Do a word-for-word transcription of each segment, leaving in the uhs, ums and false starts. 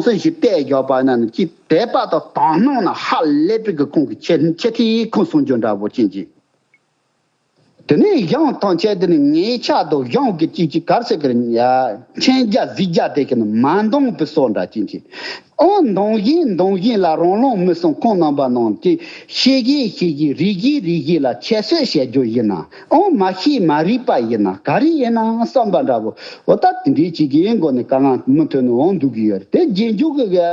སྲིད་ཞིག་བལྟས་བཞག་པ་ན་ནི་ཅི་དད་པ་དང་དག་སྣང་ན་ཧ་ལས་པའི་གི་ཁོང་གི་ཆེ་ཆེ་ཐིག་ཁོང་གསུང་རྒྱུ་འདྲ་པོ་ཅན་གྱི། དེ་ནས་གཞུང་ཐམས་ཅད་དེ་ནི་ངེས་ཆགས་དང་གཞུང་གི་ཅིག་ཅིག་གར་སེ་གར་མཁྱེན་རྒྱ་གཟིགས་རྒྱ་དེ་གི་ནི་མ་འདང་བའི་བཟོ་འདྲ་ཅན་གྱི། ཨོ་འདང་བཞིན་འདང་བཞིན་ལ་རང་ལོང་མི་སོང་ཁོང་རྣམ་པ་ནང་གི་ཤེས་བཞིན་ཤེས་བཞིན་རིག་བཞིན་རིག་བཞིན་ལ་ཁྱད་གསོད་བྱེད་རྒྱུ་ཡིན་ན། ཨོ་མ་ཤེས་མ་རིག་པ་ཡིན་ན་ག་རེ་ཡིན་ན་བསམ་པ་འདྲ་པོ། འོ་ད་དེ་འདྲའི་ཅིག་གི་མགོ་ནས་དཀའ་ངལ་མུ་མཐུད་ནས་འོང་འདུག་གི་ཡོད་རེད་དེ་རྗེས་འཇུག་གི་གི་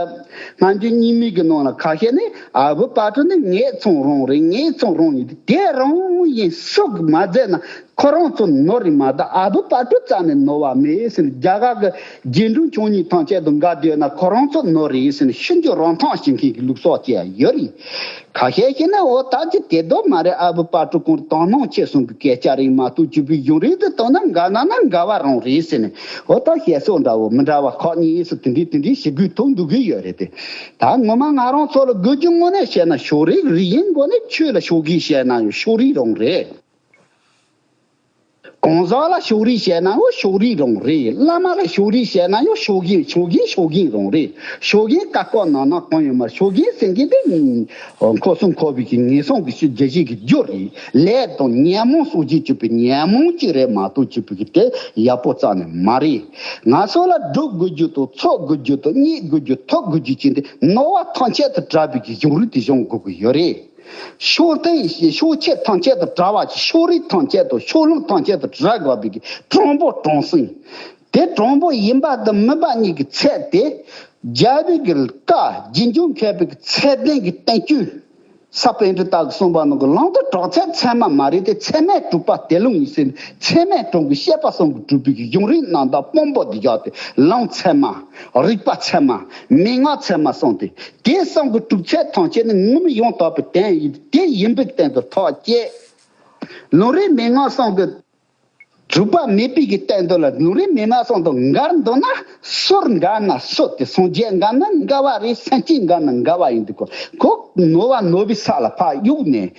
སྔ་འགྱུར་རྙིང་མའི་གི་ནང་ལ་ཁ་ཤས་ནི་ཨ་བུ་དཔལ་སྤྲུལ་ནི་ངེད་ཚང་རང་རེད། ངེད་ཚང་རང་ཡིན་དེ་རང་ཡིན་སུ་གི་མ་མཛད་ན་ཁོ་རང་ཚོ་ནོར་རེད་མ་གཏོགས་ཨ་བུ་དཔལ་སྤྲུལ་རྩ་ནས་ནོར་བ་མེད་ཟེར་ནས། རྒྱ་གར་གི་རྗེས་འབྲང་ཆོས་ཉིད་ཐམས་ཅད་དང་འགལ་འདོད་ན་ཁོ་རང་ཚོ་ནོར་རེད་ཟེར་ནས་ཤི་འགྱོ་རང་ཐང་བྱེད་མཁན་གྱི་ལུགས་སྲོལ་ཅིག་ཡོད་རེད། ཁ་ཤས་ཤིག་ནི་འོ་ད་ཅི་དེ་དོ་མ་རེད། ཨ་བུ་དཔལ་སྤྲུལ་ཁོང་དག་སྣང་ཆེ་སོང་གི་སྐད་ཆ་རེད་མ་གཏོགས་རྒྱུ་བའི་གཞུང་རེད་དུ་བཏང་ན་འགལ་ན་ན་འགལ་བ་རང་རེད་ཟེར་ནས། འོ་ད་བཤད་སྲོལ་འདྲ་བོ་མི་འདྲ་བ་ཁག་གཉིས་སུ་དེ་འདྲའི་དེ་འདྲའི་ཞི་རྒོལ་ཐུག་འདུག་གི་ཡོད་རེད་དེ། ད་ངོ་མ་ང་རང་ཚོ་ལ་དགོས་རྒྱུ་དངོས་གནས་བཤད་ན་ཕྱོགས་རིས་རིགས་ཡིན་དགོས་ནས་ཆོས་ལ་ཕྱོགས་རིས་བཤད་ན་ཡང་ཕྱོགས་རིས་རང་རེད། གང་ཟག་ལ་ཕྱོགས་རིས་བཤད་ན་ཡང་ཕྱོགས་རིས་རང་རེད། བླ་མ་ལ་ཕྱོགས་རིས་བཤད་ན་ཡང་ཕྱོགས་རྒན་ཕྱོགས་རྒན་ཕྱོགས་རྒན་རང་རེད། ཕྱོགས་རྒན་ཀ་ཀོ་ན་ན་གང་ཡོད་མ་ཕྱོགས་རྒན་ཟེར་མཁན་དེ་མཁོ་སུ་མཁོ་བའི་གི་ངན་སོང་གི་ཕྱི་རྒྱལ་ཞིག་གི་རྒྱུ་རེད། ལས་དང་ཉོན་མོངས་སོགས་ཀྱིས་གཅིག་པའི་ཉོན་མོངས་གཅིག་རེད་མ་གཏོགས་གཅིག་པའི་གི་དེ་ཡག་པོ་རྩ་ནས་མ་རེད། ང་ཚོ་ལ་སྒྲུབ་དགོས་རྒྱུ་དང་འཚོ་དགོས་རྒྱུ་དང་རྙེད་དགོས་རྒྱུ་ཐོབ་དགོས་རྒྱུ་ཅན་དེ་ནོར་བ་ཐམས་ཅད་དུ་བྲལ་བའི་གི་གཞུང་ལུགས་དེ་སྦྱོང་དགོས་ཀྱི་ཡོད་རེད། ཕྱོགས་སྟེང་ཕྱོགས་ཆོས་ཐམས་ཅད་དུ་བྲལ་བ་ཅིག་ཕྱོགས་རིས་ཐམས་ཅད་དུ་ཕྱོགས་ལྷུང་ཐམས་ཅད་དུ་བྲལ་དགོས་པའི་གི་དྲང་པོ་དྲང་སྲིང་། དེ་དྲང་པོ་ཡིན་པ་དང་མིན་པ་གཉིས་ཀྱི་ཚད་དེ། རྒྱལ་བའི་གི་བཀའ་རྗེས་འཇུག་མཁས་པའི་གི་ཚད་ལྡན་གྱི་བསྟན་བཅོས། ས་པཎ་གྲུབ་རྟགས་ཀྱིས་གསུངས་པ་ནང་གི་ལུང་དང་གྲགས་ཚད་ཚད་མ་མ་རེད་དེ། ཚད་མས་གྲུབ་པ་དེ་ལུང་ཡིན་ཟེར། ཚད་མས་གྲུབ་ཀྱི་བཤད་པ་གསུམ་གྱིས་གྲུབ་པའི་གི་གཞུང་རིགས་རྣམ་དག་དཔང་པོ་དེ་བཞག་སྟེ་ལུང་ཚད་མ། རིགས་པ་ཚད་མ། མན་ངག་ཚད་མ་གསུངས་ཏེ། དེ་གསུམ་གྱི་གྲུབ་ཚད་ཐམས་ཅད་ནི་ངོམས་ཡོངས་དག་པའི་དོན་ཡིན། དེ་ཡིན་པའི་སྟེང་དུ་ཐག་བཅད། ལུང་རིགས་མན་ངག་གསུམ་གྱི་གྲུབ་པ་མེད་པའི་གི་སྟེང་དུ་ལ་ལུང་རིགས་མན་ངག་གསུམ་དང་འགལ་འདུག་ན། སུར་འགལ་ན་སུ་དེ་སངས་རྒྱས་འགལ་ན་འགལ་བ་རེད། སེམས་ཅན་འགལ་ན་འགལ་བ་ཡིན་འདུག་གོ། ཁོ་ནོར་བ་ནོར་བའི་ས་ལ་ཕར་གཡུགས་ནས།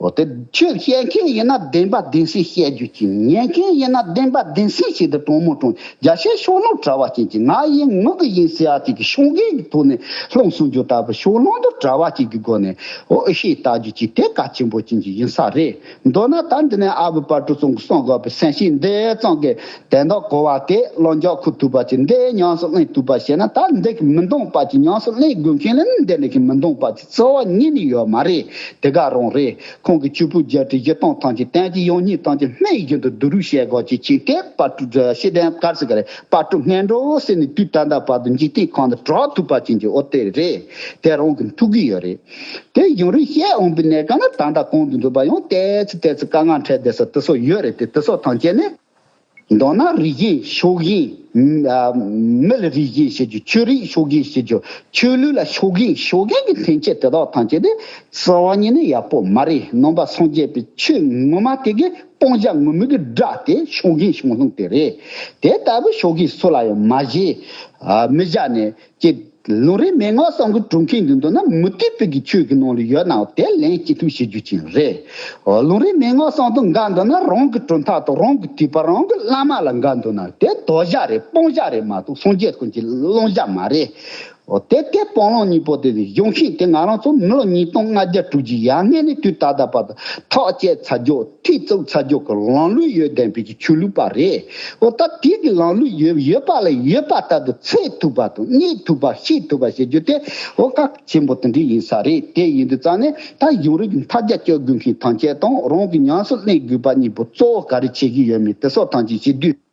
འོ་དེ་ཆོས་བཤད་མཁན་ཡིན་ན་བདེན་པ་བདེན་གསལ་བཤད་རྒྱུ་ཅིག་ཉན་མཁན་ཡིན་ན་བདེན་པ་བདེན་གསལ་ཞིག་ཏུ་དྲང་མོ་དྲང་། རྒྱ་ཆེ་ཕྱོགས་ལྷུང་བྲལ་བ་ཅན་གྱི་ང་ཡིན་ངོ་གི་ཡིན་ཟེར་ཡ་ཅིག་གི་ཤོང་གི་ཐོག་ནས་ལྷུང་སོང་རྒྱུ་ལྟ་བུ་ཕྱོགས་ལྷུང་དུ་བྲལ་བ་ཅིག་གི་སྒོ་ནས་འོ་ཨེ་ཤེས་ལྟ་རྒྱུ་ཅིག་དེ་གལ་ཆེན་པོ་ཅན་གྱི་ཡིན་ས་རེད། མདོར་ན་ད་འདི་ནས་ཨ་བུ་དཔལ་སྤྲུལ་ཚང་གི་གསུང་དགོས་པའི་སེམས་བསྐྱེད་འདི་ཙམ་གྱི་དན་རྟགས་གོ་བ་དེ་ལོ་འཇོག་ཁུ་ཐུབ་པ་ཅིག་འདི་ཉམས་སུ་ལེན་ཐུབ་པ་བྱས་ན། ད་འདི་གི་མི་འདང་བ་ཅིག་ཉམས་སུ་ལེན་དགོས་མཁན་ལ་འདི་ནས་གི་མི་འདང་བ་ཅིག་རྩ་བ་ཉིད་ནས་ཡོད་མ་རེད། དེ་ག་རང་རེད། ཁོང་གི་ཆོས་ཕུག་རྒྱལ་ཁྲི་བཞི་སྟོང་ཐམས་ཅད་བསྟན་བཅོས་ཡོངས་གཉིས་ཐམས་ཅད་སྨན་བཞིན་དུ་བསྡུ་རུབ་བྱས་དགོས་ཀྱི་ཅིག་དེ་དཔལ་སྤྲུལ་ཤེས་ལྡན་གར་སི་ག་རེད། དཔལ་སྤྲུལ་སྔོན་འགྲོ་ཟེར་ནས་དུས་ད་ལྟ་བར་དུ་འཇིག་རྟེན་ཁམས་ནས་གྲགས་ཐུབ་པ་ཅན་གྱི་འོ་དེ་རེད། དེ་རང་གི་ཐུག་གི་ཡོད་རེད། དེ་ཡུན་རིང་བཤད་འོང་པའི་གནས་སྐབས་ན་ད་ལྟ་གོང་དུ་འདུག་པ་ཡང་ཏོག་ཙམ་ཏོག་ཙམ་དཀའ་ངལ་འཕྲད་བསྡད་ས་དེ་ཚོ་ཡོད་རེད་དེ། དེ་ཚོ་ཐམས་ཅད་ནི་མདོར་ན་རིགས་ཞེན་ཕྱོགས་ཞེན། མི་ལ་རིགས་ཞེན་བྱེད་རྒྱུ། ཆོས་རིགས་ཕྱོགས་ཞེན་བྱེད་རྒྱུ། ཆོས་ལུགས་ལ་ཕྱོགས་ཞེན། ཕྱོགས་ཞེན་གྱི་འཐེན་འཁྱེར་དེ་དག་ཐམས་ཅད་དེ་རྩ་བ་ཉིད་ནས་ཡག་པོ་མ་རེད། ནང་པ་སངས་རྒྱས་པའི་ཆོས་ངོ་མ་དེ་གི་སྤང་བྱ་ངོ་མ་གི་དགྲ་དེ་ཕྱོགས་ཞེན་ཕྱོགས་ལྷུང་དེ་རེད། དེ་ལྟ་བུ་ཕྱོགས་ཞེན་སུ་ལ་ཡང་མ་བྱེད། མི་བྱ་ནས་ཀྱི། ལུང་རིགས་མན་ངག་གསུམ་གྱི་གྲུབ་མཁན་དུ་འདོད་ན་མུ་སྟེགས་པའི་གི་ཆོས་ཀྱི་ནང་ལ་ཡོད་ནའང་དེ་ལན་ཅི་ཐུབ་བྱེད་རྒྱུ་ཅན་རེད། ལུང་རིགས་མན་ངག་གསུམ་དུ་འགལ་འདོད་ན་རང་གི་གྲུབ་མཐའ་དང་རང་གི་ཐོས་པ་རང་གི་བླ་མ་ལ་འགལ་འདོད་ན་དེ་དོར་བྱ་རེད། སྤང་བྱ་རེད་མ་གཏོགས་སངས་རྒྱས་ཀུན་གྱི་བླང་བྱ་མ་རེད། འོ་དེ་དེ་སྤང་བླང་གཉིས་པོ་དེ་ནི་གཞུང་ཤིང་དེ་ང་རང་ཚོ་མི་ལོ་ཉིས་སྟོང་ལྔ་བརྒྱ་དྲུག་ཅུ་ཡར་སྔོན་ནས་དུས་ད་ལྟ་བར་དུ་ཐག་བཅད་ཚར་རྒྱུ། ཐེ་ཚོམ་ཚར་རྒྱུ་གི་ལམ་ལུགས་ཡོད་བསྡད་པའི་གི་ཆོས་ལུགས་པ་རེད། འོ་ད་དེ་གི་ལམ་ལུགས་ཡོད་ཡོད་པ་ལ་ཡོད་པ་ལྟར་དུ་འཚོལ་ཐུབ་པ་དང་རྙེད་ཐུབ་པ་ཤེས་ཐུབ་པ་བྱེད་རྒྱུ་དེ་འོ་གལ་ཆེན་པོ་དེ་འདྲ་ཡིན་ས་རེད། དེ་ཡིན་དུས་ཙང་ནས་ད་གཞུང་རིགས་ཀྱི་མཐའ་རྒྱ་གཅོད་དགོས་མཁན་ཐམས་ཅད་དང་རང་གི་ཉམས་སུ་ལེན་དགོས་པ་གཉིས་པོ་གཙོ་བོ་ག་རེ་བྱེད་ཀྱི་ཡོད་མེད་དེ་སོགས་ཐམས་ཅད་བྱེད་དུས།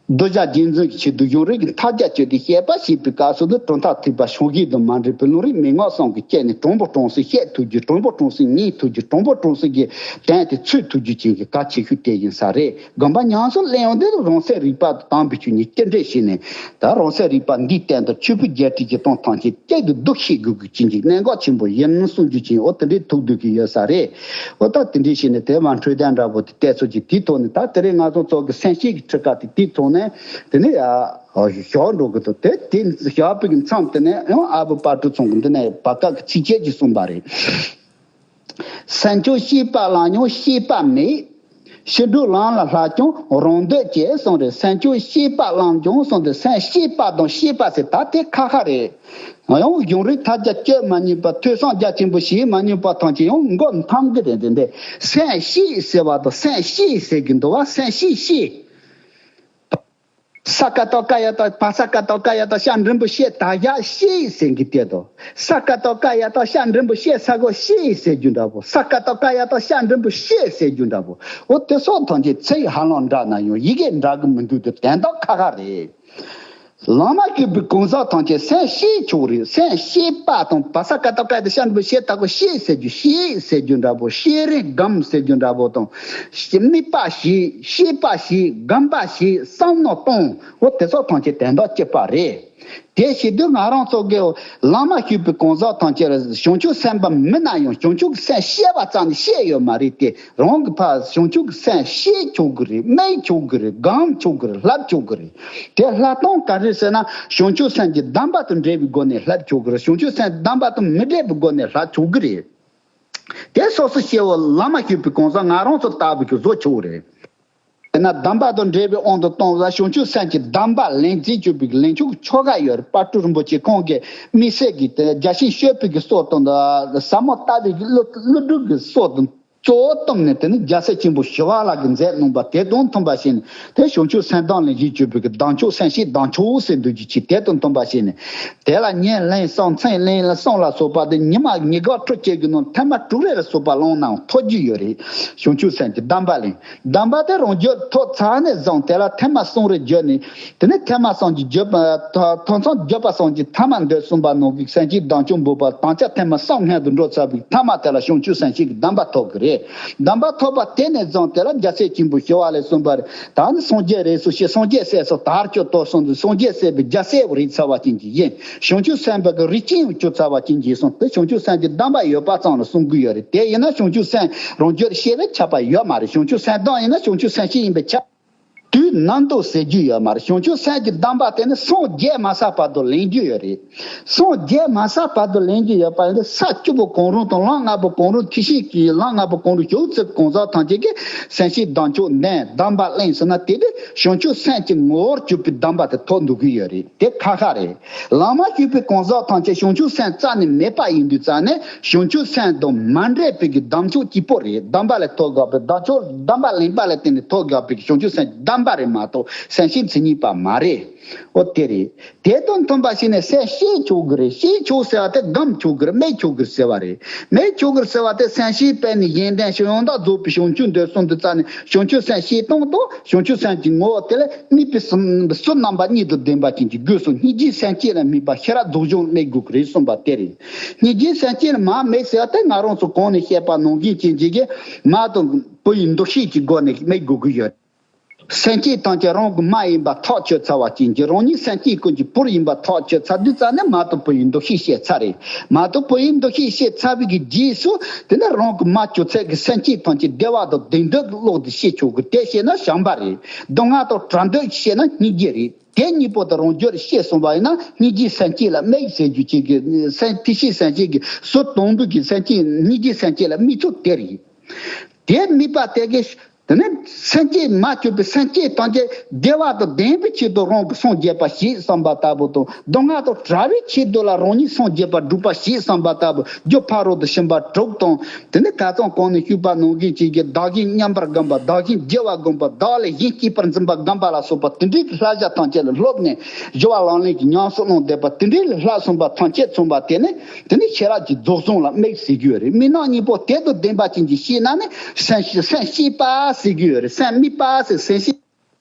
གདུལ་བྱ་རྗེས་འཛིན་གྱི་ཆེད་དུ་གཞུང་རིགས་ཀྱི་མཐའ་རྒྱ་གཅོད་དེ་བཤད་པ་ཞེས་པའི་སྐབས་སུ་དུ་གྲུབ་མཐའ་ཐེག་པ་ཕྱོགས་ཞེན་དུ་མ་འདྲེས་པའི་ལུང་རིགས་མན་ངག་གསུམ་གྱི་སྐྱེས་ནས་དྲང་པོ་དྲང་སེ་བཤད་ཐུབ་རྒྱུ། དྲང་པོ་དྲང་སེ་ཉན་ཐུབ་རྒྱུ། དྲང་པོ་དྲང་སེ་གི་དོན་དེ་འཚོལ་ཐུབ་རྒྱུ་ཅན་གྱི་གལ་ཆེ་ཤོས་དེ་ཡིན་ས་རེད། དགོན་པ་ཉམས་སུ་ལེན་ཡོང་དུས་རང་སེམས་རིག་པ་དང་དམ་པའི་ཆོས་གཉིས་བསྐྱེད་འདྲེན་བྱས་ནས། ད་རང་སེམས་རིག་པ་འདིའི་སྟེང་དུ་ཆོས་ཕུག་རྒྱལ་ཁྲི་བཞི་སྟོང་ཐམས་ཅད་སྐྱེས་དུ་སྡུག་ཤེས་དགོས་ཀྱི་ཅན་གྱི་གནད་འགག་ཆེན་པོ་ཡིན་གསུང་རྒྱུ་ཅན། འོ་དེ་འདྲའི་ཐུག་སྡོད་ཀྱི་ཡོད་ས་རེད། འོ་ད་དེ་འདྲའི་བྱས་ནས་དེ་མ་འཕྲོད་བསྟེན་འདྲ་པོ་དེ་བལྟས་ཚོད་ཀྱི་དེའི་ཐོག་ནས་ད་དེ་རིང་ང་ཚོ་ཚོ་གི་སེམས་བསྐྱེད་ཀྱི་ཁྲིད་ཀ་དེ་དེའི་ཐོག་ནས་དེ་ནས་ཨ་བཞག་འགྲོ་གི་འདུག་དེ་དེ་བཞག་པའི་མཚམས་དེ་ནས་ཡང་ཨ་བུ་དཔལ་སྤྲུལ་ཚང་གི་འདི་ནས་བར་སྐབས་ཀྱི་ཚིགས་བཅད་ཅིག་གསུངས་པ་རེད། སེམས་ཀྱང་སྐྱེས་པ་ལ་ཡང་སྐྱེས་པ་མེད། ཕྱི་དྲོ་ལམ་ལ་ལྷག་ཀྱང་རང་འདོད་ཀྱིས་གསུངས་རེད། སེམས་ཅན་ཤེས་པ་བླངས་ཀྱང་གསུངས་ཏེ། སེམས་ཤེས་པ་དང་ཤེས་པ་ཟེར་ད་དེ་ཁ་ཁ་རེད། ཡང་གཞུང་རིག་མཐའ་རྒྱ་གཅོད་མ་ཉན་པ། ཐོས་བསམ་རྒྱ་ཆེན་པོ་བྱེད་མ་ཉན་པ་ཐམས་ཅད་ཡང་མགོ་འཐོམ་གི་རེད། འདི་འདི་སེམས་ཤེས་ཟེར་བ་དང་སེམས་ཤེས་ཟེར་གི་འདུག་བ། སེམས་ཤེས་ཤེས། ས་ཀ་བཏགས་སྐ་ཡ་བཏགས་བ་ས་ཀ་བཏགས་སྐ་ཡ་བཏགས་ཤ་འགྲེང་བུ་ཤེས། ད་ཡ་ཤེས་ཟེར་གི་དེ་དང་། ས་ཀ་བཏགས་སྐ་ཡ་བཏགས་ཤ་འགྲེང་བུ་ཤེས། ས་གོ་ཤེས་ཟེར་རྒྱུ་འདྲ་པོ། ས་ཀ་བཏགས་སྐ་ཡ་བཏགས་ཤ་འགྲེང་བུ་ཤེས་ཟེར་རྒྱུ་འདྲ་པོ། འོ་དེ་སོགས་ཐམས་ཅད་ཚིག་ཧ་ལམ་འདྲ་ན་ཡང་ཡི་གེ་འདྲ་གི་མི་འདུག་དེ་དོན་དག་ཁ་ཁ་རེད། ལམ་མ་གུས་པའི་གང་ཟག་ཐམས་ཅད་སེམས་ཤེས་ཆོག་རེད། སེམས་ཤེས་པ་དང་བ་ས་ཀ་བཏགས་སྐ་ཡ་བཏགས་ཤ་འགྲེང་བུ་ཤེས། ད་གོ་ཤེས་ཟེར་རྒྱུ། ཤེས་ཟེར་རྒྱུ་འདྲ་པོ། ཤེས་རིག་སྒོམ་ཟེར་རྒྱུ་འདྲ་པོ་དང་། དམིགས་པ་བྱེད། ཤེས་པ་བྱེད། སྒོམ་པ་བྱེད། བསམ་མནོ་གཏོང་། འོ་དེ་ཚོ་ཐམས་ཅད་དོན་དག་གཅིག་པ་རེད། དེ་བྱེད་དུས་ང་རང་ཚོ་གི་ལམ་མ་གུས་པའི་གང་ཟག་ཐམས་ཅད་ལ་བྱང་ཆུབ་སེམས་དཔའ་མིན་ན་ཡང་བྱང་ཆུབ་ཀྱི་སེམས་ཤེས་པ་ཙམ་ནི་ཤེས་ཡོད་མ་རེད་དེ། རང་གི་ཕར་བྱང་ཆུབ་ཀྱི་སེམས་ཤེས་ཆོག་གི་རེད། སྨྲས་ཆོག་གི་རེད། སྒོམ་ཆོག་གི་རེད། བསླབ་ཆོག་གི་རེད། དེ་བསླབ་སྟངས་ག་རེ་ཟེར་ན། བྱང་ཆུབ་སེམས་ཀྱི་སྡོམ་པ་དང་འབྲེལ་བའི་སྒོ་ནས་བསླབ་ཆོག་གི་རེད། བྱང་ཆུབ་སེམས་སྡོམ་པ་དང་མི་འབྲེལ་བའི་སྒོ་ནས་བསླབ་ཆོག་གི་རེད། དེ་སོ་སོ་སྐྱེ་བོ་ལམ་མ་གུས་པའི་གང་ཟག་ང་རང་ཚོ་ལྟ་བུ་གི་བཟོ་ཆོག་རེད། དེས་ན་སྡོམ་པ་དང་འབྲེལ་བའི་དབང་དུ་བཏང་བ་བྱང་ཆུབ་སེམས་ཀྱི་སྡོམ་པ་ལེན་རྩིས་བྱེད་པའི་ལེན་ཆོག་ཆོ་ག་ཡོད་རེད། དཔལ་སྤྲུལ་རིན་པོ་ཆེ་ཁོང་གིས་དམིགས་བསལ་གྱི་དེ་རྒྱ་ཆེན་སྤྱོད་པའི་གི་སྲོལ་དང་ཟབ་མོ་ལྟ་བའི་གི་ཀླུ་ཀླུ་སྒྲུབ་ཀྱི་སྲོལ་དང་གཙོ་བོ་བཏོན་ནས། དེ་ནི་རྒྱལ་སྲས་ཆེན་པོ་ཞི་བ་ལྷ་གིས་མཛད་གནང་བ་དེ་དང་མཐུན་པ་བྱས་ནས། དེ་བྱང་ཆུབ་སེམས་སྡོམ་ལེན་རྩིས་བྱེད་པའི་གི་སྡོམ་ཆོག་སེམས་བསྐྱེད་སྡོམ་ཆོག་ཟེར་འདུག་རྒྱུ་ཅིག་དེ་དང་མཐུན་པ་བྱས་ནས། དེ་ལ་ཉིན་གླེང་གསུམ། མཚན་གླེང་གསུམ་ལ་སོགས་པ་དེ་ཉི་མ་ཉི་ག་དྲུག་ཅུ་གི་ནང་ཐེངས་མ་དྲུག་རེ་ལ་སོགས་པ་བླངས་ནའང་ཐོབ་རྒྱུ་ཡོད་རེད། བྱང་ཆུབ་སེམས་ཀྱི་སྡོམ་པ་ལེན། སྡོམ་པ་དེ་རང་རྒྱུད་ཐོབ་ཚར་ནས་བཟུང་དེ་ལ་ཐེངས་མ་གསུམ་རེ་བརྒྱབ་ནས། དེ་ནས་ཐེངས་མ་གསུམ་གྱི་བརྒྱབ་པ། ཐོབ་མཚམས་བརྒྱབ་པ་གསུམ་གྱི་ཐ་མ་འདོད་གསུམ་པ་ནང་གི་སེམས་བསྐྱེད་སྡོམ་ཆོག་འབུལ་བ་དམ་བཅའ་ཐེངས་མ་གསུམ་སྔོན་དུ་འགྲོ་ཚར་བའི་ཐ་མ་དེ་ལ་བྱང་ཆུབ་སེམས་བསྐྱེད་ཀྱི་སྡོམ་པ་ཐོབ་ཀྱི་རེད། སྡོམ་པ་ཐོབ་པ་དེ་ནས་བཟུང་དེ་ལ་རྒྱལ་སྲས་ཆེན་པོ་ཞི་བ་ལྷས་གསུངས་པ་རེད། ད་ནི་སངས་རྒྱས་རེད་སོ་ཞེས། སངས་རྒྱས་སྲས་སུ་དར་ཅིག་ཏུ་གསུངས་ཏེ། སངས་རྒྱས་སྲས་པའི་རྒྱལ་སྲས་རེད་ཚར་བ་ཅན་གྱི་ཡིན། བྱང་ཆུབ་སེམས་དཔའ་གི་རིགས་ཅན་ཡང་གྱུར་ཚར་བ་ཅན་གྱི་གསུངས་ཏེ། བྱང་ཆུབ་སེམས་ཀྱི་སྡོམ་པ་ཡོད་པ་ཙམ་ལ་གསུང་གི་ཡོད་རེད། དེ་ཡིན་ན་བྱང་ཆུབ་སེམས་རང་རྒྱུད་ཤེས་པས་ཁྱབ་པ་ཡོད་མ་རེད། བྱང་ཆུབ་སེམས་སྡོམ་ཡིན་ན་བྱང་ཆུབ་སེམས་བསྐྱེད་ཡིན་པས་ཁྱབ། དུས་ནམ་དུ་ཟེར་རྒྱུ་ཡོད་མ་རེད། བྱང་ཆུབ་སེམས་ཀྱི་སྡོམ་པ་དེ་ནི་སངས་རྒྱས་མ་ཚར་བར་དུ་ལེན་རྒྱུ་ཡོད་རེད། སངས་རྒྱས་མ་ཚར་བར་དུ་ལེན་རྒྱུ་ཡོད་པ་ཡིན་ན། ས་བཅུ་པོ་གང་རུང་དང་ལམ་ལྔ་པོ་གང་རུང་། ཐེག་ཆེན་གྱི་ལམ་ལྔ་པོ་གང་རུང་ཞུགས་ཚར་གང་ཟག་ཐམས་ཅད་ཀྱིས་སེམས་བསྐྱེད་སྡོམ་ཆོག་ལེན། སྡོམ་པ་ལེན་ཟེར་ན། དེ་དེ་བྱང་ཆུབ་སེམས་ཀྱི་ངོ་བོར་གྱུར་པའི་སྡོམ་པ་དེ་ཐོབ་འདུག་གི་ཡོད་རེད། དེ་ཁ་ཁ་རེད། ལམ་མ་གུས་པའི་གང་ཟག་ཐམས་ཅད་བྱང་ཆུབ་སེམས་རྩ་ནས་མེད་པ་ཡིན་དུས་ཙང་ནས། བྱང་ཆུབ་སེམས་དང་མ་འདྲེས་པའི་གི་སྡོམ་ཆོག་གཅིག་པོ་རེད། སྡོམ་པ་ལས་ཐོབ་དགོས་པའི་སྡོམ་ཆོག་སྡོམ་པ་ལེན་པ་ལ་བརྟེན་ནས་ཐོབ་དགོས་པའི་བྱང་ཆུབ་སེམས་སྡོམ་པ་རེད་མ་གཏོགས་སེམས་བསྐྱེད་མཚན་ཉིད་པ་མ་རེད། འོ་དེ་རེད། དེ་དང་མཐུན་པ་ཞིག་ནས་སེམས་བསྐྱེད་ཆོག་གི་རེད། བསྐྱེད་ཆོག་ཟེར་བ་དེ་སྒོམ་ཆོག་གི་རེད། སྨྲས་ཆོག་གི་རེད་ཟེར་བ་རེད། སྨྲས་ཆོག་གི་རེད་ཟེར་བ་དེ་སེམས་བསྐྱེད་པས་ནི་གཞན་དོན་ཕྱིར། ཡང་དག་རྫོགས་པའི་བྱང་ཆུབ་འདོད་གསུངས་དུས་ཙང་ནས། བྱང་ཆུབ་སེམས་བསྐྱེད་སྟངས་དང་བྱང་ཆུབ་སེམས་ཀྱི་ངོ་བོ་དེ་ལ་དམིགས་པའི་བསམ་བསམ་རྣམ་པ་གཉིས་དང་ལྡན་པ་ཅན་གྱི་སྒོས་སུ་སྙིང་རྗེའི་སེམས་བསྐྱེད་ལ་དམིགས་པ་ཤེས་རབ་རྫོགས་བྱང་སྨྲ་དགོས་ཀྱི་རེད་གསུངས་པ་དེ་རེད། སྙིང་རྗེའི་སེམས་བསྐྱེད་ལ་མ་དམིགས་ཟེར་བ་དེ་ང་རང་ཚོ་གོང་ནས་བཤད་པ་ནང་བཞིན་བྱེད་ཀྱི་གི་མ་དང་བུ་ཡི་འདུ་ཤེས་ཀྱི་སྒོ་ནས་དམིགས་དགོས་ཀྱི་ཡོད། སེམས་བསྐྱེད་ཐམས་ཅད་རང་གི་མ་ཡིན་པ་ཐག་ཆོད་ཚར་བ་ཅན་གྱི། རང་ཉིད་སེམས་བསྐྱེད་ཀུན་གྱི་བུ་ཡིན་པ་ཐག་ཆོད་ཚར་དུས་ཙང་ནས་མ་དང་བུ་ཡི་འདུ་ཤེས་བཤད་ཚར་རེད། མ་དང་བུ་ཡི་འདུ་ཤེས་བཤད་ཚར་བའི་གི་རྗེས་སུ་དེ་ནས་རང་གི་མ་གྱུར་ཚད་ཀྱི་སེམས་བསྐྱེད་ཐམས་ཅད་བདེ་བ་དང་བདེ་འདོད་ཀྱི་བློ་དེ་བཤད་ཆོག་གི། དེ་བཤད་ན་བྱམས་པ་རེད། སྡུག་བསྔལ་དང་བྲལ་འདོད་བཤད་ན་སྙིང་རྗེ་རེད། དེ་གཉིས་པོ་དེ་རང་རྒྱུད་བཤད་སོང་བ་ཡིན་ན། སྙིང་རྗེའི་སེམས་བསྐྱེད་ལ་དམིགས་ཟེར་རྒྱུ་ཅིག་གི་སེམས་ཐེག་ཆེན་སེམས་བསྐྱེད་ཀྱི་ཟུར་དང་པོའི་གི་སེམས་བསྐྱེད། སྙིང་རྗེའི་སེམས་བསྐྱེད་ལ་དམིགས་ཚུལ་དེ་རེད། དེ་དམིགས་པ་དེ་གིས་དེ་ནས་སེམས་བསྐྱེད་མ་གྱུར་པའི་སེམས་བསྐྱེད་ཐམས་ཅད་བདེ་བ་དང་ལྡན་པའི་ཆེད་དུ་རང་གི་སངས་རྒྱས་པ་ཞེས་བསམ་པ་ལྟ་བུ་དང་། སྡུག་བསྔལ་དང་བྲལ་བའི་ཆེད་དུ་ལ་རང་ཉིད་སངས་རྒྱས་པ་སྒྲུབ་པ་ཞེས་བསམ་པ་ལྟ་བུ། རྒྱུ་ཕ་རོལ་ཏུ་ཕྱིན་པ་དྲུག་དང་། དེ་ནས་ཁ་སང་གོང་ནས་ཞུས་པ་ནང་བཞིན་བྱེད་ཀྱི་བདག་གཞན་མཉམ་པར་བསྒོམ་པ། བདག་གཞན་བརྗེ་བ་བསྒོམ་པ། བདག་ལས་གཞན་གཅེས་པར་འཛིན་པ་བསྒོམ་པ་ལ་སོགས་པ་དེ་འདྲའི་བསླབ་བྱ་ཐམས་ཅད་ལ་སློབ་ནས་སྦྱོར་བ་ལམ་ལྷོད་ཀྱི་ཉམས་སུ་བླངས་བསྡད་པ་དེ་འདྲའི་ལ་བསླབ་གསུངས་པ་ཐམས་ཅད་མཚོན་པ་དེ་ནི། དེ་ནི་ཤེས་རབ་ཀྱི་རྫོགས་བྱང་ལ་དམིགས་ཟེར་རྒྱུ་ཡོད་རེད། དམིགས་རྣམ་གཉིས་པོ་དེ་དང་ལྡན་པ་ཅན་གྱི་ཤེས་ན་ནི་སེམས་ཤེས། སེམས་ཤེས་པ་ཟེར་རྒྱུ་ཡོད་རེད། སེམས་དམིགས་པ་ཟེར། སེམས་ཤེས།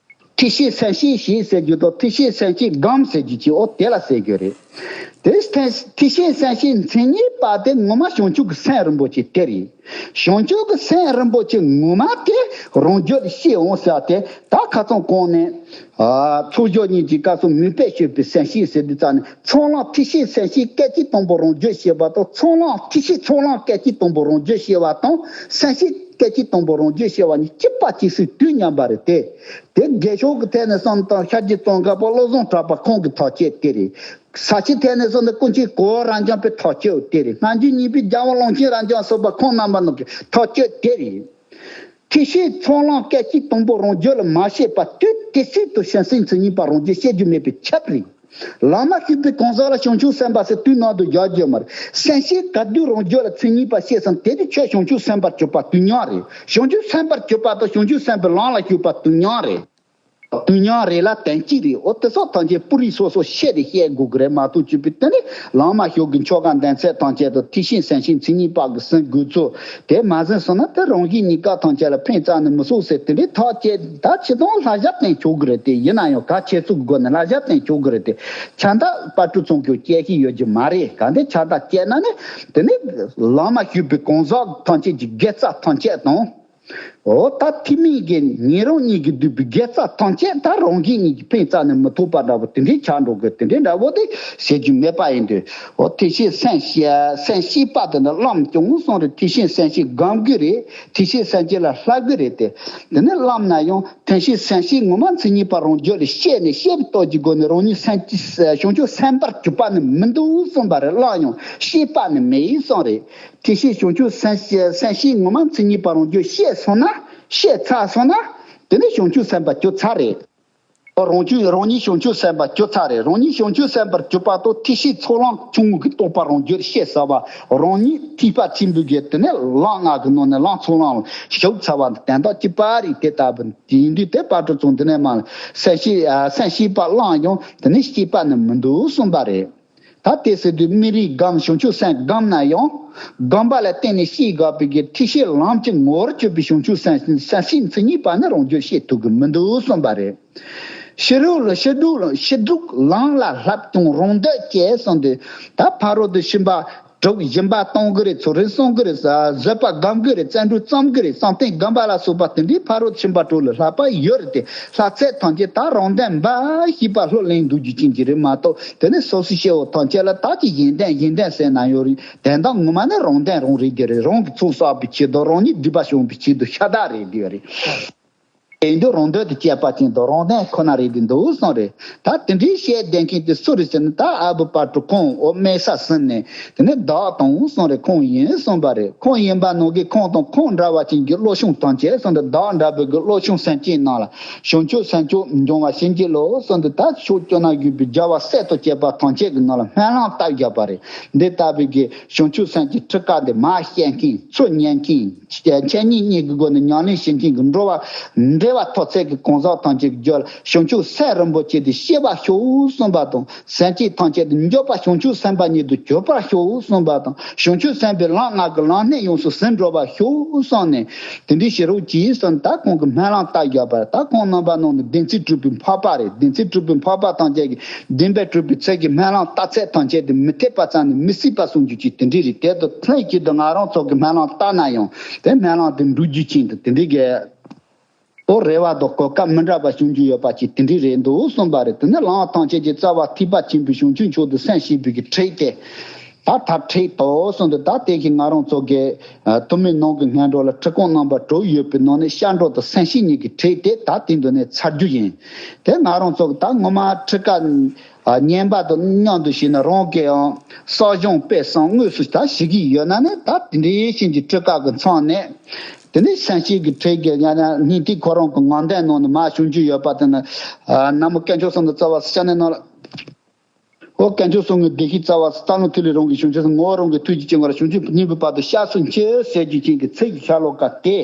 ཐེག་ཆེན་སེམས་བསྐྱེད་ཞེས་ཟེར་རྒྱུ་དང་། ཐེག་ཆེན་སེམས་བསྐྱེད་སྒོམ་ཟེར་རྒྱུ་ཅིག་འོ་དེ་ལ་ཟེར་རྒྱུ་རེད། དེ་ཐེག་ཆེན་སེམས་བསྐྱེད་མཚན་ཉིད་པ་དེ་ངོ་མ་བྱང་ཆུབ་ཀྱི་སེམས་རིན་པོ་ཆེ་དེ་རེད། བྱང་ཆུབ་ཀྱི་སེམས་རིན་པོ་ཆེ་ངོ་མ་དེ་རང་རྒྱུད་ཤེས་འོང་ཟེར་བ་དེ། ད་ཁ་སང་གོང་ནས་ཨ་ཚོགས་ཞུགས་གཉིས་ཀྱི་སྐབས་སུ་མོས་པས་སྤྱོད་པའི་སེམས་བསྐྱེད་ཟེར་དུས་ཙང་ནས། ཚོགས་ལམ་ཐེག་ཆེན་སེམས་བསྐྱེད་སྐད་ཅིག་དང་པོ་རང་རྒྱུད་ཤེས་པ་དང་། ཚོགས་ལམ་ཐེག་ཆེན་ཚོགས་ལམ་སྐད་ཅིག་དང་པོ་རང་རྒྱུད་ཤེས་པ་དང་སེམས་བསྐྱེད་སྐད་ཅིག་དང་པོ་རང་རྒྱུད་ཤེས་པ་གཉིས་གཅིག་པ་གཅིག་སྲིད་དུས་མཉམ་པ་རེད་དེ། དེ་རྒས་ཤོས་ཀྱི་ཐད་ནས་བསམ་དང་། ཤཱཀྱ་ཙོང་ཁ་པ་བློ་བཟང་གྲགས་པ་ཁོང་གི་ཐག་གཅོད་དེ་རེད། ས་བཅུའི་ཐད་ནས་བསམ་ན་ཀུན་མཁྱེན་གོ་བོ་རབ་འབྱམས་པའི་ཐག་གཅོད་དེ་རེད། སྔ་འགྱུར་ཉེར་པའི་རྒྱལ་བ་ཀློང་ཆེན་རབ་འབྱམས་སོགས་པ་ཁོང་རྣམ་པ་རྣམས་ཀྱི་ཐག་གཅོད་དེ་རེད། ཐེག་ཆེན་ཚོགས་ལམ་སྐད་ཅིག་དང་པོ་རང་རྒྱུད་ལ་མ་སྐྱེས་པ་དུས་དེ་སྲིད་དུ་བྱང་སེམས་མཚན་ཉིད་པ་རང་རྒྱུད་སྐྱེ་རྒྱུ་མེད་པས་ཁྱབ་རེད། བླ་མ་བཞུགས་པའི་གང་ཟག་ལ་བྱང་ཆུབ་སེམས་དཔའ་ཟེར་དུས་ནང་དུ་བཞག་རྒྱུ་མ་རེད། སེམས་བསྐྱེད་ག་དུས་རང་རྒྱུད་ལ་མཚན་ཉིད་པ་སྐྱེས་སམ་དེ་དུས་ཁྱོད་བྱང་ཆུབ་སེམས་དཔར་གྱུར་པ་དུས་མཉམ་རེད། བྱང་ཆུབ་སེམས་དཔར་གྱུར་པ་དང་བྱང་ཆུབ་སེམས་དཔའི་ལམ་ལ་ཞུགས་པ་དུས་མཉམ་རེད། དུས་མཉམ་རེད་ལ་དོན་གཅིག་རེད། འོ་དེ་སོགས་ཐམས་ཅད་པུ་རིས་སོ་སོ་ཤེས་ཏེ་བཤད་དགོས་ཀྱི་རེད་མ་གཏོགས་བཅུ་པའི་དེ་ནི་བླ་མ་ཞུགས་ཀྱི་ཆོ་ག་འདོན་ཚད་ཐམས་ཅད་དང་ཐེག་ཆེན་སེམས་བསྐྱེད་མཚན་ཉིད་པ་གི་ཟིན་དགོས་ཚུལ་དེ་མ་ཟིན་སོང་ན་དེ་རང་གཞན་གཉིས་ཀ་ཐམས་ཅད་ལ་ཕན་རྩ་ནས་མི་སྲུང་ཟེར། དེ་འདྲའི་ཐག་བཅད་ད་ཆེ་མཐོང་བསླབ་བྱ་བསྟན་ཆོག་གི་རེད། དེ་ཡིན་ན་ཡང་ག་ཆེ་ཚུགས་སྒོ་ནས་བསླབ་བྱ་བསྟན་ཆོག་གི་རེད། དེ་ཆ་འདག་དཔལ་སྤྲུལ་ཚང་ཁྱོད་སྐྱེ་ཤི་ཡོད་ཀྱི་མ་རེད། ག་འདི་ཆ་འདག་སྐྱེས་ན་ནི་དེ་ནི་བླ་མ་ཞུགས་པའི་གང་ཟག་ཐམས་ཅད་ཀྱི་དགེ་རྩ་ཐམས་ཅད་དང་། འོ་ད་ཐེག་དམན་གྱི་ཉན་རང་གཉིས་ཀྱིས་བསྡུས་པའི་དགེ་རྩ་ཐམས་ཅད་ད་རང་གཞན་གཉིས་ཀྱི་ཕན་རྩ་ནས་མི་ཐོགས་པ་འདྲ་པོ་དེ་འདྲའི་ཆགས་འགྲོ་གི། དེ་འདྲའི་འདྲ་པོ་དེ་བྱེད་རྒྱུ་མེད་པ་ཡིན་དུས། འོ་ཐེག་ཆེན་སེམས་བསྐྱེད་སེམས་བསྐྱེད་པ་དེ་ནི་བླམ་ཀྱང་གསུངས་རེད། ཐེག་ཆེན་སེམས་བསྐྱེད་སྒོམ་དགོས་རེད། ཐེག་ཆེན་སེམས་བསྐྱེད་ལ་བསླབ་དགོས་རེད་དེ། དེ་ནི་བླམ་ན་ཡང་ཐེག་ཆེན་སེམས་བསྐྱེད་ངོ་མ་མཚན་ཉིད་པ་རང་རྒྱུད་ལ་སྐྱེས་ནས་སྐྱེས་པའི་སྟོབས་ཀྱི་སྒོ་ནས་རང་ཉིད་སེམས་བསྐྱེད་བྱང་ཆུབ་སེམས་དཔར་གྱུར་པ་ནི་མི་འདུག་གསུངས་པ་རེད། བླམ་ཡང་བསྐྱེད་པ་ནི་མེད་གསུངས་རེད། དེ་བཞིན་བྱང་ཆུབ་སེམས་བསྐྱེད་སེམས་བསྐྱེད་ངོ་མ་མཚན་ཉིད་པ་རང་རྒྱུད་སྐྱེས་སོང་ན། སྐྱེས་ཚར་སོང་ན། དེ་ནི་བྱང་ཆུབ་སེམས་དཔའ་གྱུར་ཚར་རེད། རང་རྒྱུད་རང་ཉིད་བྱང་ཆུབ་སེམས་དཔའ་གྱུར་ཚར་རེད། རང་ཉིད་བྱང་ཆུབ་སེམས་དཔར་གྱུར་པ་དང་ཐེག་ཆེན་ཚོགས་ལམ་ཆུང་ངུ་གི་རྟོགས་པ་རང་རྒྱུད་སྐྱེས་ཚར་བ། རང་ཉིད་ཐེག་པ་ཆེན་པོའི་གི་དེ་ནི་ལམ་ལྔ་གི་ནང་ནས་ལམ་ཚོགས་ལམ་ཞུགས་ཚར་བ་དོན་དག་གཅིག་པ་རེད། དེ་ལྟ་བུ་ཡིན་དུས་དེ་དཔལ་སྤྲུལ་ཚང་འདི་ནས་མ་སེམས་བསྐྱེད་སེམས་བསྐྱེད་པ་བླམ་ཡང་དེ་ནི་བསྐྱེད་པ་ནི་མི་འདུག་གསུངས་པ་རེད། ད་དེ་ཟེར་དུས་སྨན་རིའི་སྒོམ་བྱང་ཆུབ་སེམས་སྒོམ་ན་ཡང་སྒོམ་པ་ལ་བརྟེན་ནས་སྐྱེ་དགོས་པའི་གི་ཐེག་ཆེན་ལམ་གྱི་ངོ་བོར་གྱུར་པའི་བྱང་ཆུབ་སེམས་སེམས་བསྐྱེད་མཚན་ཉིད་པ་ནི་རང་རྒྱུད་སྐྱེ་ཐུབ་ཀྱི་མི་འདུག་གསུངས་པ་རེད། ཕྱི་རོལ་ལ་ཕྱི་སྡུག་ལ་ཕྱི་སྡུག་ལམ་ལ་བསླབ་ཀྱང་རང་འདོད་སྐྱེ་གསུངས་ཏེ། ད་ཕ་རོལ་ཏུ་ཕྱིན་པ་དྲུག་སྦྱིན་པ་གཏོང་གི་རེད། ཚོགས་རིམ་གསུང་གི་རེད། བཟོད་པ་སྒོམ་གི་རེད། བརྩོན་འགྲུས་བརྩམ་གི་རེད། བསམ་གཏན་སྒོམ་པ་ལ་སོགས་པ་དེ་འདྲའི་ཕ་རོལ་ཕྱིན་པ་དྲུག་ལ་བསླབ་པ་ཡོད་རེད་དེ། བསླབ་ཚད་ཐམས་ཅད་ད་རང་དོན་འབའ་ཞིག་པ་ལྷུར་ལེན་འདུག་རྒྱུ་ཅན་གྱི་རེད་མ་གཏོགས། དེ་ནི་སོ་སོའི་སྐྱེ་བོ་ཐམས་ཅད་ལ་ད་ཀྱི་གཞན་དོན་གཞན་དོན་ཟེར་ན་ཡོད་རེད། དོན་དག་ངོ་མ་ནི་རང་དོན་རང་རེད་དེ་རེད། རང་གི་ཚོགས་བསགས་པའི་ཆེད་དུ་རང་ཉིད་སྒྲིབ་པ་སྦྱོང་བའི་ཆེད་དུ་ཤ་སྟག་རེད་དེ་རེད། དེ་འདུག་རང་དོན་དུ་སྐྱེས་པ་ཅན་དུ་རང་དོན་ཁོ་ན་རེད་དེ་འདུག་གསུངས་རེད། ད་དེ་འདྲའི་བཤད་བསྡད་མཁན་དེ་སུ་རེད་ཟེར་ན། ད་ཨ་བུ་དཔལ་སྤྲུལ་ཁོང་འོ་སྨན་ས་ཟིན་ནས་དེ་ནས་བདག་དང་གསུངས་རེད། ཁོང་ཡིན་གསུངས་པ་རེད། ཁོང་ཡིན་པ་ནང་གི་ཁོང་དང་ཁོང་འདྲ་བ་ཅན་གྱི་བློ་སྦྱོང་ཐམས་ཅད་གསུངས་ཏེ། བདག་འདྲ་བའི་གི་བློ་སྦྱོང་སེམས་བསྐྱེད་ནང་ལ་བྱང་ཆུབ་སེམས་མཆོག་འབྱུང་བ་བྱིན་གྱིས་རློབས་གསུངས་ཏེ། ད་ཕྱོགས་བཅུ་ན་བཞུགས་པའི་རྒྱལ་བ་སྲས་དང་བཅས་པ་ཐམས་ཅད་ཀྱི་ནང་ལ་སྨོན་ལམ་བཏབ་བཞག་པ་རེད། འདི་ལྟ་བུའི་གི་བྱང་ཆུབ་སེམས་ཀྱི་ཁྲིད་ཀ་འདི་མར་བཤད་མཁན་ཚུར་ཉན་མཁན། འཆད་ཉན་གཉིས་ཀྱི་སྒོ་ནས་ཉམས་ལེན་བྱེད་མཁན་གྱི་འགྲོ་བ་འབྲེལ་བ་ཐོབ་ཚད་ཀྱི་གང་ཟག་ཐམས་ཅད་ཀྱི་རྒྱུད་ལ་བྱང་ཆུབ་སེམས་རིན་པོ་ཆེ་དེ་སྐྱེ་བར་ཤོག་གསུངས་པ་དང་། སེམས་བསྐྱེད་ཐམས་ཅད་དེ་འཇོག་པ་བྱང་ཆུབ་སེམས་དཔའ་ཉིད་དུ་གྱུར་པར་ཤོག་གསུངས་པ་དང་། བྱང་ཆུབ་སེམས་དཔའི་ལམ་ལྔ་གི་ལམ་སྣེ་ཡོངས་སུ་ཟིན་འགྲོ་བར་ཤོག་གསུངས་ནས། དེ་འདྲའི་ཕྱི་རོལ་གྱིས་གསུངས། ད་ཁོང་གི་སྨོན་ལམ་བཏབ་བཞག་པར། ད་ཁོང་རྣམ་པ་རྣམས་ནི་བདེན་ཚིག་གྲུབ་པའི་འཕགས་པ་རེད། བདེན་ཚིག་གྲུབ་པའི་འཕགས་པ་ཐམས་ཅད་ཀྱིས་བདེན་པར་གྲུབ་པའི་ཚུལ་གྱིས་སྨོན་ལམ་བཏབ་ཚད་ཐམས་ཅད་དེ་མི་འཐད་པ་ཙམ་ནས་མི་སྲིད་པ་གསུང་རྒྱུ་ཅིག་དེ་འདྲ་རེད། དེ་དང་ལྷན་ཅིག་ཏུ་ང་རང་ཚོ་གི་སྨོན་ལམ་བཏབ་ན་ཡང་དེ་སྨོན་ལམ་དེ་འགྲུབ་རྒྱུ་ཅན་དུ་དེ་འདྲའི་གི་ཨོ་རེ་བ་དང་གོ་སྐབས་མི་འདྲ་བ་བྱུང་རྒྱུ་ཡོད་པ་ཅིག་དེ་འདྲ་རེད་འདུག་གསུངས་པ་རེད། དེ་ནི་ལམ་ཐམས་ཅད་ཀྱི་རྩ་བ་ཐེག་པ་ཆེན་པོའི་བྱང་ཆུབ་མཆོག་ཏུ་སེམས་བསྐྱེད་པའི་གི་ཁྲིད་དེ། ད་ད་ཁྲིད་དོ་གསུངས་ཏེ། ད་དེ་བཞིན་ང་རང་ཚོ་གི་ཐུན་མིན་ནང་གི་སྔོན་འགྲོ་ལ་ཁྲིད་ཁང་རྣམ་པ་དྲུག་ཡོད་པའི་ནང་ནས་སྐྱབས་འགྲོ་དང་སེམས་བསྐྱེད་གཉིས་ཀྱི་ཁྲིད་དེ་ད་དེ་འདི་ནས་ཚར་རྒྱུ་ཡིན། དེ་ང་རང་ཚོ་གི་ད་ངོ་མ་ཁྲིད་ཀ་ཉན་པ་དང་མཉམ་དུ་བྱས་ན་རང་གི་ཡང་གསོ་སྦྱོང་སྤེལ་གསུམ་དངོས་སུ་ད་བྱེད་ཀྱི་ཡོད་ན་ནི། ད་དེ་འདྲའི་ཕྱིན་གྱི་ཁྲིད་ཀ་གི་མཚམས་ནས་དེ་ནས་སེམས་བསྐྱེད་ཀྱི་ཁྲིད་ཀྱི་ཡང་ན་སྙིང་ཐིག་ཁོ་རང་གི་ངག་འདོན་ནང་ནས་མར་བྱུང་རྒྱུ་ཡོད་པ་དེ་ནི། ན་མོ་དཀོན་མཆོག་གསུམ་དང་རྩ་བ་སེ་ནས་ནང་ལ། ཨོ་དཀོན་མཆོག་གསུམ་གྱི་བདེ་གཤེགས་རྩ་བ་སྟག་ལུང་ཐིག་ལེ་རང་གི་བྱང་ཆུབ་ངོ་བོ་རང་གི་ཐུགས་རྗེ་ཅན་ང་རང་བྱང་ཆུབ་སྙིང་པོའི་བར་དུ་སྐྱབས་སུ་མཆི་ཟེར་རྒྱུ་ཅན་གྱི་ཚིག་གི་ཤ་ལོ་ཀ་སྟེ།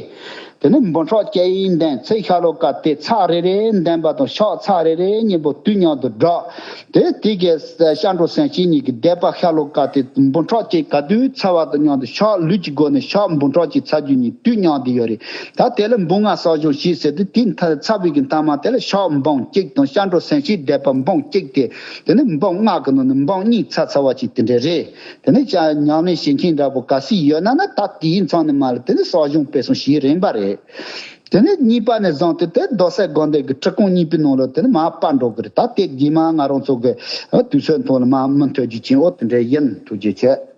དེ་ནི་འབུམ་ཕྲག་བརྒྱ་ཡི་འདོན་ཚིག་ཤ་ལོ་ཀ་སྟེ། ཚར་རེ་རེ་འདོན་པ་དང་ཕྱག་ཚར་རེ་རེ་གཉིས་པོ་དུས་མཉམ་དུ་བསྒྲགས་ཏེ། དེ་གའི་སྐྱབས་འགྲོ་སེམས་བསྐྱེད་གཉིས་ཀྱི་བཟླས་པ་ཤ་ལོ་ཀ་སྟེ། འབུམ་ཕྲག་གཅིག་ག་དུས་ཚར་བ་དང་མཉམ་དུ་ཕྱག་ལུས་ཀྱི་སྒོ་ནས་ཕྱག་འབུམ་ཕྲག་གཅིག་ཚར་རྒྱུ་གཉིས་དུས་མཉམ་དུ་ཡོད་རེད། ད་དེ་ལ་འབུམ་ལྔ་གསོ་སྦྱོང་བྱེད་ཟེར་ཏེ། དེ་མཐའ་ཚར་བའི་གི་མཐའ་མ་དེ་ལ་ཕྱག་འབུམ་གཅིག་དང་སྐྱབས་འགྲོ་སེམས་བསྐྱེད་བཟླས་པ་འབུམ་གཅིག་སྟེ། དེ་ནི་འབུམ་ལྔ་གི་ནང་ནས་འབུམ་གཉིས་ཚར་ཚར་བ་ཅིག་དེ་འདྲ་རེད། དེ་ནི་ཅག་ཉམས་ལེན་བྱེད་མཁན་འདྲ་པོ་ག་སྲིད་ཡོད་ན་ན། ད་དེའི་མཚམས་ནས་མར་ལ་དེ་ནི་གསོ་སྦྱོང་སྤེལ་གསུམ་བྱེད་རན་པ་རེད། དེ་ནི་གཉིས་པ་ནས་བཟུང་སྟེ་དེ་རྡོ་སེ་དགོན་སྡེ་གི་ཁྲིད་ཁང་གཉིས་པའི་ནང་ལ་དེ་ནི་མར་སྤར་འགྲོ་གི་རེད། ད་དེ་རྗེས་མ་ང་རང་ཚོ་གི་དུས་ཚོད་ཐོག་ལ་མར་མུ་མཐུད་རྒྱུ་ཅན། ཨོ་དེ་འདྲ་ཡིན། ཐུགས་རྗེ་ཆེ།